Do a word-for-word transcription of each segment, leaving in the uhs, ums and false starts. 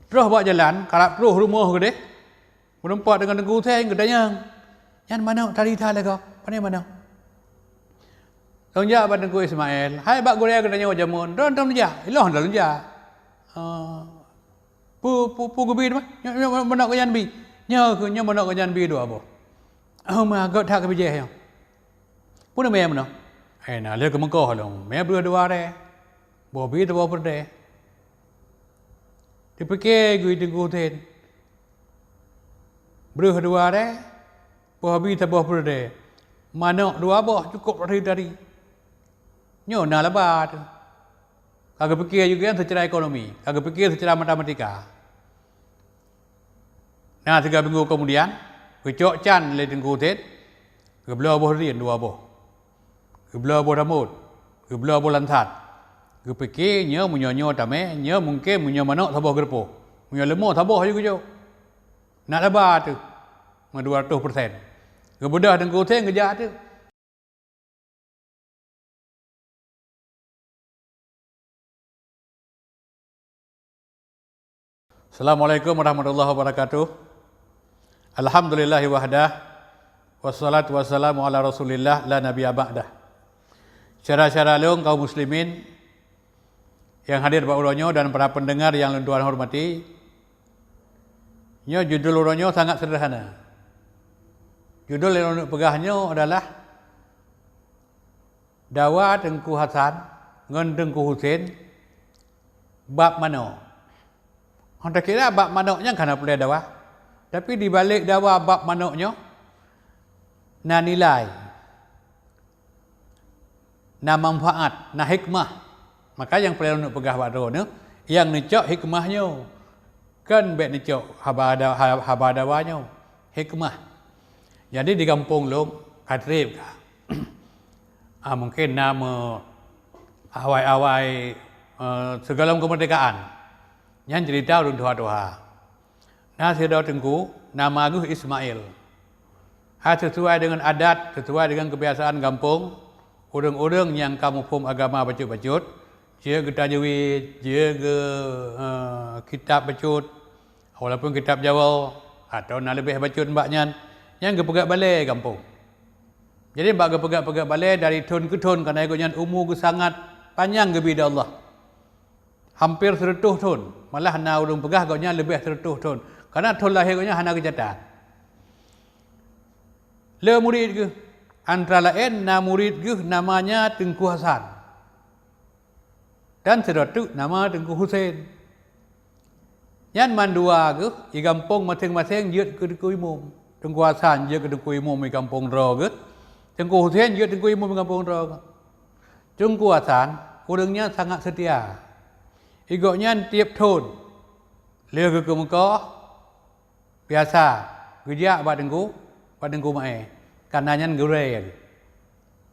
Troh bak jalan, karab troh rumoh keudeh, meureumpok deungon Teungku Husen, geutanyong, "Nyan manök tadi that lé gob, pane manök?" Lôn jak bak Teungku Ismail, "Hai bak gurèe geutanyoe jameun, droeneuh tom neujak?" "Ilôn lôn jak." "Ah, peue, peue, peue geubi teuma?" "Nyoe, nyoe manök gobnyan bi." "Nyoe keuh, nyoe manök gobnyan bi dua boh." "Oh, meuagot that keu bijéh nyoe." "Peue neumè meunoe?" "Eh, na lheueh keumeukoh lôn, mè breuh dua rè, boh bi saboh peureudèe." Teupike geuh Teungku Husen, breuh dua rè, boh bi saboh peureudèe, manök dua boh cukôp tari-tari. Nyoe na laba teuh. Ka geupike juga seucara ekonomi, ka geupike seucara matematika. Na siga minggu keumudian, geucok can lé Teungku Husen, geubloe boh rien dua boh, geubloe boh rambôt, geubloe boh lansat. Geupike nyoe meunyoe nyoe tamè, nyoe mungken meunyoe manök saboh geureupoh, meunyoe leumô saboh ju geujok. Na laba teuh, meudua reutôh persen. Geubeudôh Teungku Husen geujak teuh. Assalamualaikum warahmatullahi wabarakatuh. Alhamdulillahi wahdah. Wassalatu wassalamu ala Rasulillah la nabiyya ba'dah. Syedara-syedara lôn kaum muslimin nyang hadir bak uroe nyoe dan para pendengar nyang lôn tuan hormati, nyoe judul uroe nyoe sangat sederhana. Judul nyang lôn peugah nyoe adalah Dawa Teungku Hasan ngon Teungku Husen bab manök. Hana takira bab manök nyan ka na peureulèe dawa, tapi di balek dawa bab manök nyoe na nilai, na manfaat, na hikmah. Maka nyang peureulèe lôn peugah bak droeneuh, nyang neucok hikmah nyoe, kon bèk neucok haba da-, ha-, haba dawa nyoe, hikmah. Jadi di gampông lôn ka trép ka. Ah, mungken na meu-, awai-awai, eh, sigohlom keumeurdekaan. Nyan ceurita ureueng tuha-tuha. Na sidroe teungku, nama geuh Ismail. Hai sisuai deungon adat, sisuai deungon keubiasaan gampông, ureueng-ureueng nyang ka muphom agama bacut-bacut, jeuet geutajwid, jeuet geu-, eh, kitab bacut, walaupun kitab Jawoe, atawa na leubeh bacut nibak nyan, nyan geupeugöt balèe gampông. Jadi, bak geupeugöt-peugöt balèe dari thôn keu thôn, kareuna gobnyan umu geuh sangat panyang geubi di Allah. Hamper sireutôh thôn, malah na ureueng peugah gobnyan leubeh sireutôh thôn, kareuna thôn lahé gobnyan hana geucatat. Le murit geuh, antara laén na murit geuh namanya Teungku Hasan. Dan sidroe teuk nama Teungku Husen. Nyan mandua geuh, i gampông maséng-maséng jeuet keu teungku imum. Teungku Hasan jeuet keu teungku imum i gampông droe geuh. Teungku Husen jeuet teungku imum i gampông droe geuh. Teungku Hasan, ureueng nyan sangat seutia. I gobnyan tiep thôn, lheueh geuh keumeukoh, biasa geujak bak teungku, bak Teungku Maé, kareuna nyan gurèe.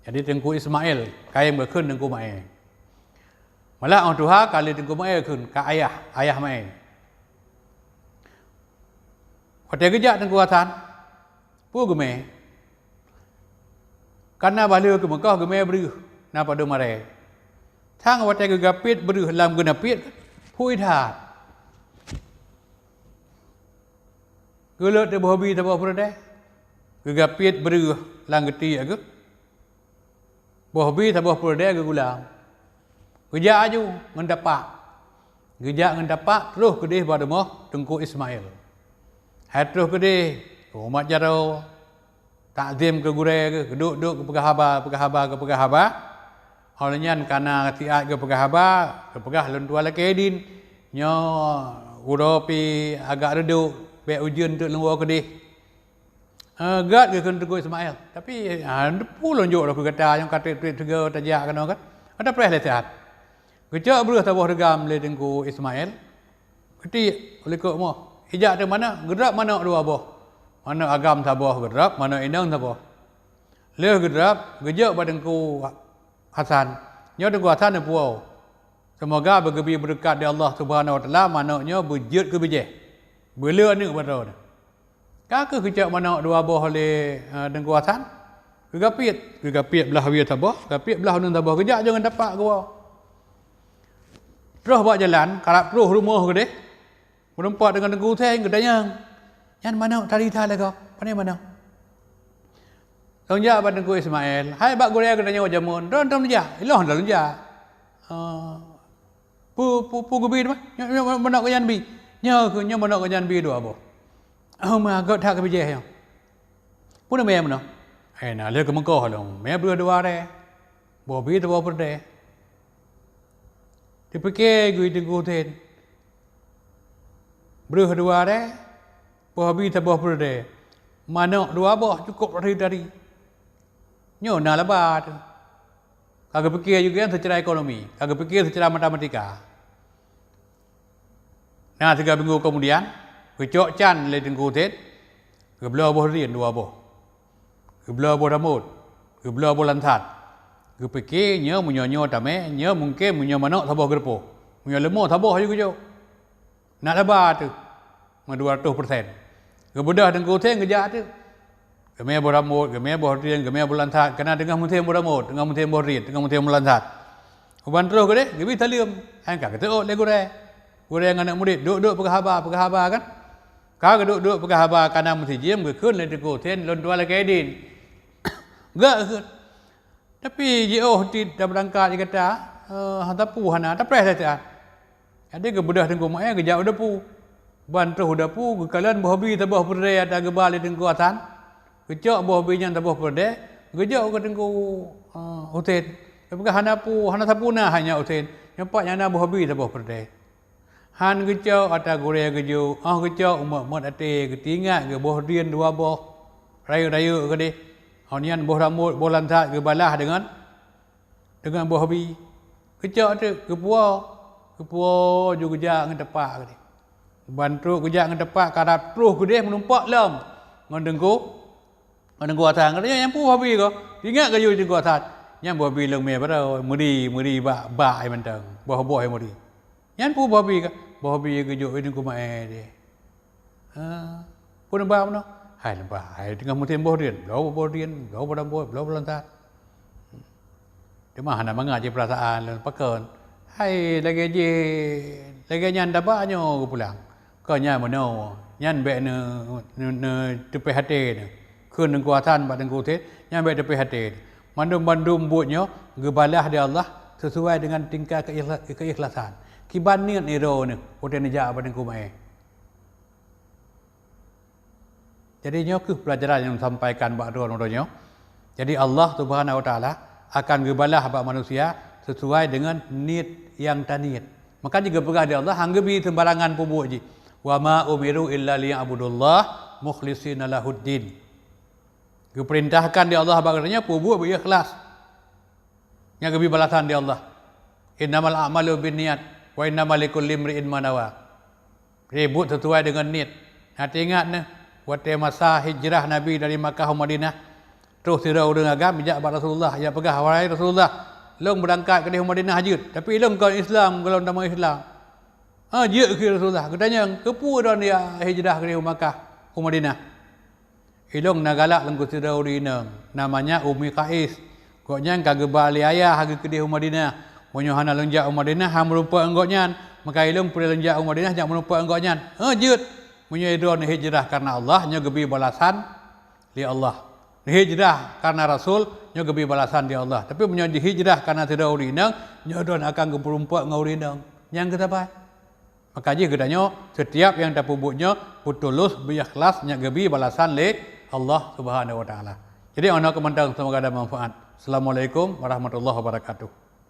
Jadi Teungku Ismail kayém geukheun Teungku Maé. Malah 'oh tuha ka lheueh Teungku Maé kheun ka ayah, ayah Maé. Watèe geujak Teungku Hasan, peue geumè? Kareuna bah lheueh keumeukoh geumè breuh na padum arè. Sang watèe geugapiet breuh lam geunapit, phui that. Geulot teuh boh bi saboh peureudèe, geugapiet breuh lam geutiek geuh, boh bi saboh peureudèe geugula. Geujak aju ngon tapak. Geujak ngon tapak troh keudeh bak rumoh Teungku Ismail. Hai troh keudeh, umat jaroe, takzim keu gurèe geuh, geuduek-duek geupeugah haba, geupeugah haba, geupeugah haba. Óh lheueh nyan kana siat geupeugah haba, geupeugah lôn tuan lakèe idin, nyoe uroe pih agak reudôk, bèk ujeuen teuk lôn woe keudeh. Eh, gèt geukheun Teungku Ismail, tapi, ah, peue lôn jok lôn keu gata nyang ka trép-trép sigoe tajak keunoe kan? Ada preh lé siat. Geucok breuh saboh reugam lé Teungku Ismail. Geutiek u likot rumoh. Ijak teuh manök, geudrop manök dua boh. Manök agam saboh geudrop, manök inong saboh. Lheueh geudrop, geujok bak Teungku Hasan. Nyoe Teungku Hasan neupuwoe, seumoga beugeubri beureukat di Allah Subhanahu wa Taala, manök nyoe beujeuet keu bijéh. Beuleu aneuk bak droeneuh. Ka kheueh geucok manök dua boh lé, eh, Teungku Hasan. Geugapiet, geugapiet blah wie saboh, gapiet blah uneun saboh, geujak aju ngon tapak geuwoe. Troh bak jalan, karab troh rumoh keudeh. Meureumpok deungon Teungku Husen geutanyong, "Nyan manok tadi that lé gob, pane manok?" Lôn jak bak Teungku Ismail, "Hai bak gurée geutanyoe jameun, droe tom jak, ilôn lôn jak." "Ah, peue, peue, peue geubi teuma?" "Nyoe, nyoe manok geuh nyan bi." "Nyoe keuh, nyoe manok geuh nyan bi dua boh." "Oh ma, göt that keu bijéh nyoe." "Peue neumè meunoe?" "Hai na lé keumeukoh lôn, mè breuh dua ré, boh bi saboh peureudèe." Teupike geuh Teungku Husen, breuh dua ré, boh bi saboh peureudèe, manok dua boh cukôp tari-tari. Nyoe na laba teuh. Ka geupike juga seucara ekonomi, ka geupike seucara matematika. Na tiga minggu keumudian, geucok can lé Teungku Husen, geubloe boh rien dua boh, geubloe boh rambot, geubloe boh lansat. Geupike nyoe meunyoe nyoe tamè, nyoe mungken meunyoe manok saboh geureupoh, meunyoe leumo saboh ju geujok. Na laba teuh, meudua reutôh persen. Geubeudôh Teungku Husen geujak teuh. Geumè boh rambot, geumè boh rien, geumè boh lansat, keunan teungoh musém boh rambot, teungoh musém boh rien, teungoh musém boh lansat. Uban troh keudeh, geubi saleuem, han ka geuteuôt lé gurée. Gurée ngon aneuk murit, duek-duek peugah haba, peugah haba kan. Ka geuduek-duek peugah haba, ka na meusijeuem, geukheun lé Teungku Husen, "Lôn tuan lakée idin." Geukheun. Tapi jiôh cit tabeurangkat gata, eh, hana tapu hana, tapreh sajan. Jadi geubeudôh Teungku Maé geujak u dapu. Ban troh u dapu geukalon boh bi saboh peureudèe ata geuba lé Teungku Hasan. Geucok boh bi nyan saboh peureudèe, geujok keu Teungku, eh, Husen. Geupeugah hana pu, hana sapu na hai nyak Husen. Nyoe pat nyang na boh bi saboh peureudèe. Han geucok ata gurée geujok, óh geucok umat-umat até geuteuingat geuboh rien dua boh, rayeuk-rayeuk keudeh. Óh nyan boh rambot, boh lansat geubalah deungon, deungon boh bi. Geucok teuk, geupuwoe, geupuwoe ju geujak ngon teupak keudeh. Ban trok geujak ngon teupak karab troh keudeh meunumpok lom ngon Teungku, ngon Teungku Hasan. Katanya nyang peue boh bi ko, teuingat geujok Teungku Hasan. Nyan boh bi lôn mé baroe, meuri, meuri bak, bak hai mantong. Boh-boh hai meuri. Nyan peue boh bi ka? Boh bi geujok i Teungku Maé deh. Ha, peue neuba meunoe? Hai neuba, hai teungoh musém boh rien, bloe boh rien, bloe boh rambot, bloe boh lansat. Teuma hana mangat jih peurasaan lôn pakon. Hai lagèe jih, lagèe nyan taba nyoe geupulang. Kon nyan meunoe, nyan bèk neu-, neu-, neuteupéh até neu. Kheun Teungku Hasan bak Teungku Husen, nyan bèk teupéh até. Mandum-mandum buet nyoe geubalah di Allah sisuai deungon tingkat keikhla-, keikhlasan. Kiban niet nyoe droeneuh watèe neujak bak Teungku Maé. Jadi nyoe kheueh peulajaran nyang sampaikan bak droeneuh uroe nyoe. Jadi Allah Subhanahu Wa Taala akan geubalah bak manusia sisuai deungon niet nyang taniet. Maka jih geupeugah di Allah, han geubi seumbarangan peubuet jih. "Wa ma umiru illa liya'budullaha mukhlishina lahuddin." Geupeurintahkan di Allah bak geutanyoe peubuet beu ikhlas. Nyan geubi balasan di Allah. "Innamal a'malu binniyat, wa innama likulli imri'in ma nawa." Jadi buet sisuai deungon niet. Nah, teuingat neuh, watèe masa hijrah Nabi dari Makkah u Madinah, troh sidroe ureueng agam jak bak Rasulullah, jak peugah, "Wahai Rasulullah, lôn beurangkat keudeh u Madinah jeuet, tapi lôn kon Islam, gohlom tamong Islam." "Ah, jeuet keuh Rasulullah." Geutanyong, "Keupeue droeneuh hijrah keudeh u Makkah, u Madinah?" "Ilôn na galak lôn keu sidroe ureueng inong, namanya Ummi Qais. Gobnyan ka geuba lé ayah geuh keudeh u Madinah. Meunyoe hana lôn jak u Madinah, han meurumpok ngon gobnyan. Maka ilôn peureulèe lôn jak u Madinah, jak meurumpok ngon gobnyan." "Heuh, jeuet. Meunyoe droeneuh hijrah kareuna Allah, nyoe geubi balasan lé Allah. Hijrah kareuna Rasul, nyoe geubi balasan lé Allah. Tapi meunyoe jihijrah kareuna sidroe ureueng inong, nyoe droeneuh akan geupeurumpok ngon ureueng inong." Nyang keusaban. Maka jih geutanyoe, setiap nyang tapeubuet nyoe beutulus, beu ikhlas, nyak geubi balasan lé Allah Subhanahu Wa Taala. Jadi, 'oh noe keuh mantong, semoga ada manfaat. Assalamualaikum warahmatullahi wabarakatuh.